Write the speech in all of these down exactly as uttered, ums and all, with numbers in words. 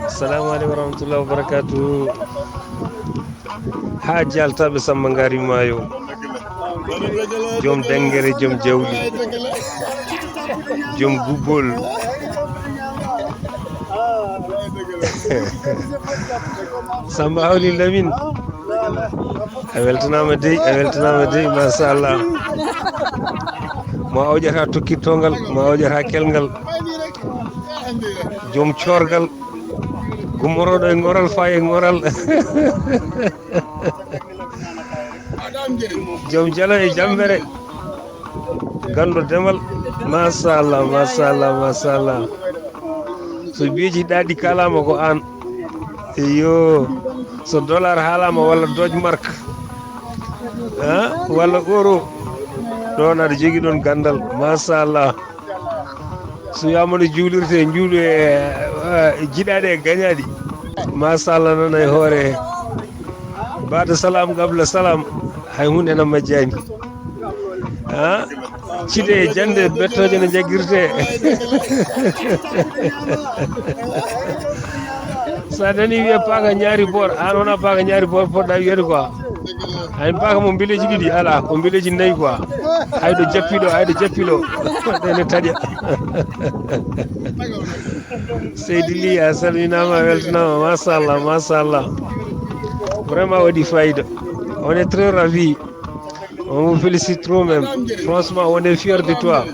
Assalamu aleykum warahmatullahi wabarakatuh. Ha jaltaɓe Samba Ngari Mayo, joom dengere, joom jawli, joom gubbol. Samba Hawli Lamin, a weltanama dey, a weltanama dey, machallah. Ma oƴata tokkittogal, ma oƴata kelgal, joom corgal, gummoroɗo e goral, fa e goral. Joom jalo e jambere, ganndo demal. Machallah, machallah, machallah. So beeji ɗaɗi kalama ko an. Eyo, so dollar haalama walla Deutschmark, ha, walla euro, ɗon aɗa jogui ɗon gandal, machallah. So wiyama no juulirte, juulu e, e jiɗaɗe e gañaɗi, machallah, nana e hoore. Baada salam qabla salam, hay hunde na majjani. Ha? Cide e jande, bettoje no jaggirte. Sa nani wiye paaka ñaari boor, an wona paaka ñaari boor poɗɗa wiyede quoi. Hay paaka mo mbileji ɗiɗi ala, ko mbileji nayi quoi. Hayɗo jappiɗo, hayɗo jappiɗo. Ɗene taƴa. Seydi Ly, a salminama, a weltanama, machallah, machallah. Vraiment waɗi fayida. On est très ravi. On vous félicite trop même. Franchement, on est fiers de toi,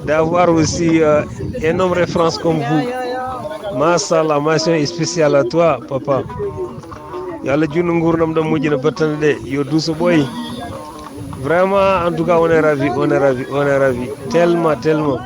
d'avoir aussi, euh, un homme référence comme vous. Machallah, mention spéciale à toi, papa. Yo Allah junnu gurdam ɗam, moƴƴina battane ɗe. Yo duuso ɓooy. Vraiment, en tout cas, on est ravi, on est ravi, on est ravi. Tellement, tellement.